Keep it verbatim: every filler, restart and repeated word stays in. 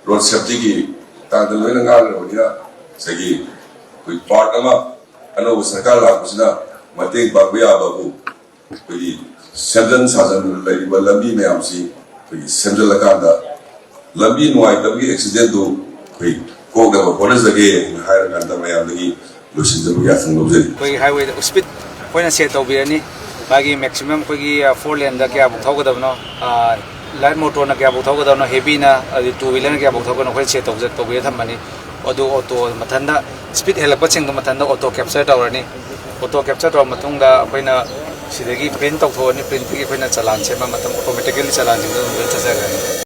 Road ꯁꯦꯐꯇꯤꯒꯤ ꯃꯇꯥꯡꯗ ꯂꯣꯏꯅ ꯉꯥꯡꯈ꯭ꯔꯕꯅꯤꯅ, ꯉꯁꯥꯏꯒꯤ ꯑꯩꯈꯣꯏ ꯄꯥꯔꯠ ꯑꯃ ꯑꯅꯧꯕ ꯁꯔꯀꯥꯔ ꯂꯥꯛꯄꯁꯤꯅ ꯃꯇꯦꯡ ꯄꯥꯡꯕ ꯌꯥꯕꯕꯨ ꯑꯩꯈꯣꯏꯒꯤ ꯁꯦꯝꯖꯤꯟ ꯁꯥꯖꯤꯟ ꯂꯩꯔꯤꯕ ꯂꯝꯕꯤ ꯃꯌꯥꯝꯁꯤ ꯑꯩꯈꯣꯏꯒꯤ ꯁꯦꯝꯖꯤꯜꯂꯀꯥꯟꯗ ꯂꯝꯕꯤ ꯅꯨꯡꯉꯥꯏꯇꯕꯒꯤ ꯑꯦꯛꯁꯤꯗꯦꯟꯗꯨ ꯑꯩꯈꯣꯏ ꯀꯣꯛꯅꯕ ꯍꯣꯠꯅꯖꯒꯦ ꯍꯥꯏꯔꯀꯥꯟꯗ ꯃꯌꯥꯝꯗꯒꯤ ꯂꯣꯏꯁꯤꯟꯖꯕꯒꯤ ꯌꯥꯊꯪ ꯂꯧꯖꯔꯤ꯫ ꯑꯩꯈꯣꯏꯒꯤ ꯍꯥꯏꯋꯦꯗ ꯁ꯭ꯄꯤꯠ ꯑꯩꯈꯣꯏꯅ ꯁꯦꯠ ꯇꯧꯕꯤꯔꯅꯤ꯫ ꯃꯥꯒꯤ ꯃꯦꯛꯁꯤꯃꯝ ꯑꯩꯈꯣꯏꯒꯤ, ꯑ, ꯐꯣꯔ ꯂꯦꯟꯗ ꯀꯌꯥꯐꯥꯎ ꯊꯧꯒꯗꯕꯅꯣ, ꯑ, ꯂꯥꯏꯠ ꯃꯣꯇꯣꯔꯅ ꯀꯌꯥꯐꯥꯎ ꯊꯧꯒꯗꯕꯅꯣ, ꯍꯦꯚꯤꯅ, ꯑꯗꯩ ꯇꯨ ꯋꯤꯂꯔꯅ ꯀꯌꯥꯐꯥꯎ ꯊꯧꯒꯗꯕꯅꯣ ꯑꯩꯈꯣꯏꯅ ꯁꯦꯠ ꯇꯧꯖ-, ꯇꯧꯕꯤꯔ ꯊꯝꯃꯅꯤ꯫ ꯑꯗꯨ ꯑꯣꯇꯣ ꯃꯊꯟꯗ ꯁ꯭ꯄꯤꯠ ꯍꯦꯜꯂꯛꯄꯁꯤꯡꯗꯣ ꯃꯊꯟꯗ ꯑꯣꯇꯣ ꯀꯦꯞꯆꯔ ꯇꯧꯔꯅꯤ꯫ ꯑꯣꯇꯣ ꯀꯦꯞꯆꯔ ꯇꯧꯔ ꯃꯇꯨꯡꯗ ꯑꯩꯈꯣꯏꯅ ꯁꯤꯗꯒꯤ ꯄ꯭ꯔꯤꯟꯠ ꯇꯧꯊꯣꯛꯑꯅꯤ꯫ ꯄ꯭ꯔꯤꯟꯠꯇꯒꯤ ꯑꯩꯈꯣꯏꯅ ꯆꯂꯥꯟ ꯁꯦꯝꯕ ꯃꯇꯝ ꯑꯣꯇꯣꯃꯦꯇꯤꯀꯦꯜꯂꯤ ꯆꯂꯥꯟꯁꯤꯡꯗꯣ ꯑꯗꯨꯝ ꯂꯣꯏ ꯆꯠꯆꯈ꯭ꯔꯅꯤ꯫